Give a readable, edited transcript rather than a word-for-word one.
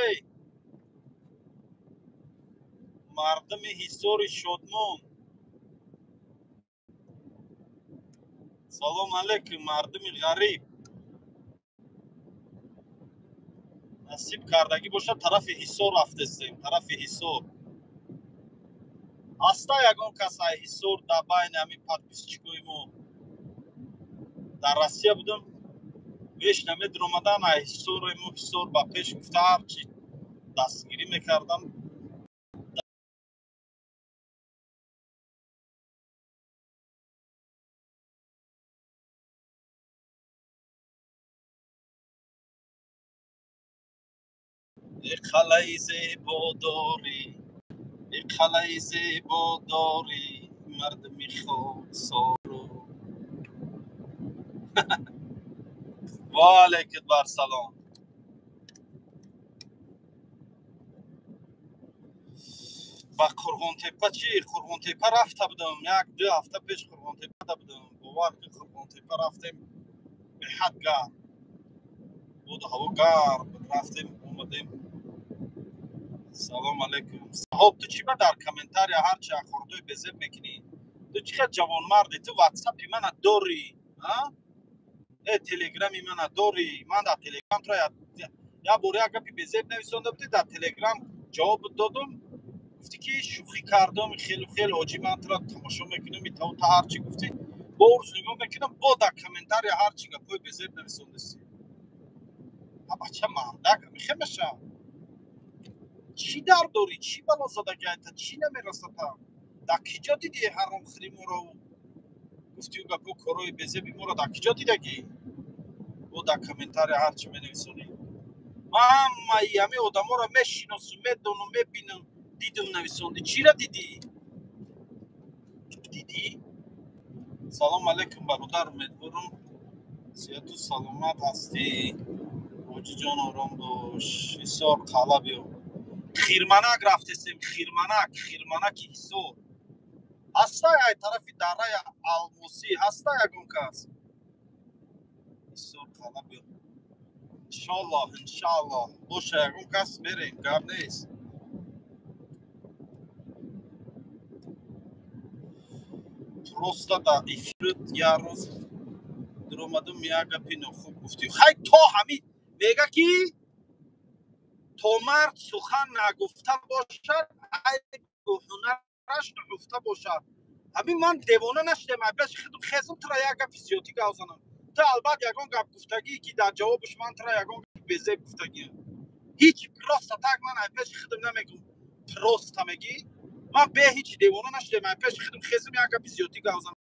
Душанбе, мардуми Ҳисори Шодмон, салом алейкум, мардуми ғариб. Насиб кардагӣ бошад, тарафи Ҳисор рафтестем, тарафи Ҳисор. Ҳаста ягон кас ай Ҳисор дар байни ҳамин подписчикои мо? Дар Россия будам, беш намедиромадан. Ай Ҳисори мо, Ҳисор ба пеш гуфта, ҳарчи дастгирӣ мекардам. Қалаи зебо дорӣ, қалаи зебо дорӣ, мардуми хоксору. Ва алайкум барсалом. Ба Қурғонтепа чӣ? Қурғонтепа рафта будам, як ду ҳафта пеш Қурғонтепада будам. Бовар ки, Қурғонтепа рафтем, беҳад гарм буд, ҳаво гарм буд, рафтем, омадем. Салом алейкум. Саҳоб, ту чӣ ба дар комментария ҳарчи ахордои безеб мекунӣ? Ту чӣ қадр ҷавонмарди? Ту ватсапи мана дорӣ, э, телеграми мана дорӣ. Ман дар телеграм тура як бор як гапи безеб нависонда будӣ, дар телеграм ҷавоб додум, гуфтӣ ки шӯхӣ кардам, хелу хел, ҳоҷӣ, ман тура тамошо мекунам, итаву та ҳарчи гуфтӣ. Бо рӯз нигоҳ мекунам, бо дар комментария ҳарчи гапҳои безеб нависондасӣ. А бача мардак мехе мешавад. Чӣ дар дорӣ? Чӣ бало задаги айта? Чӣ намерасата? Дар киҷо дидӣ ҳаромхӯри моро? Гуфтию гапҳо, корҳои безеби моро дар киҷо дидагӣ? Бо дар комментария ҳарчи менависонӣ. Ман ҳамаи ҳамин одаморо мешиносум, медонам, мебинам. Дидум, нависондӣ, чира дидӣ? Дидӣ? Салом алейкум, бародар, умедворам, сиҳату саломат ҳастӣ. Ҳоҷиҷон, ором бош. Ҳисор қалъа биё. Хирманак рафтесем, Хирманак, Хирманаки Ҳисор. Ҳаста ай тарафи дараи Алмосӣ, ҳаста ягон кас? Ҳисор қалъа биё. Иншоаллоҳ, иншоаллоҳ, боша ягон кас, мерем, гап нест. Просто дар эфират як рӯз дуромадум, як гапи нохуб гуфтӣ. Хай, то ҳамин мега ки то мард сухан нагуфта бошад, айбу ҳунараш нуҳуфта бошад. Ҳамин ман девона нашудем, айбаш худум хезум, тура як гапи зиёдӣ гап занам. Ту албатта ягон гап гуфтагӣ, ки дар ҷавобаш ман тура ягон гапи безеб гуфтагиам. Ҳеҷ просто так ман айпеши худам намегум. Просто мегӣ, ман бе ҳеҷ девона нашудем, айпеши худум хезум, як гапи зиёдӣ гап занам.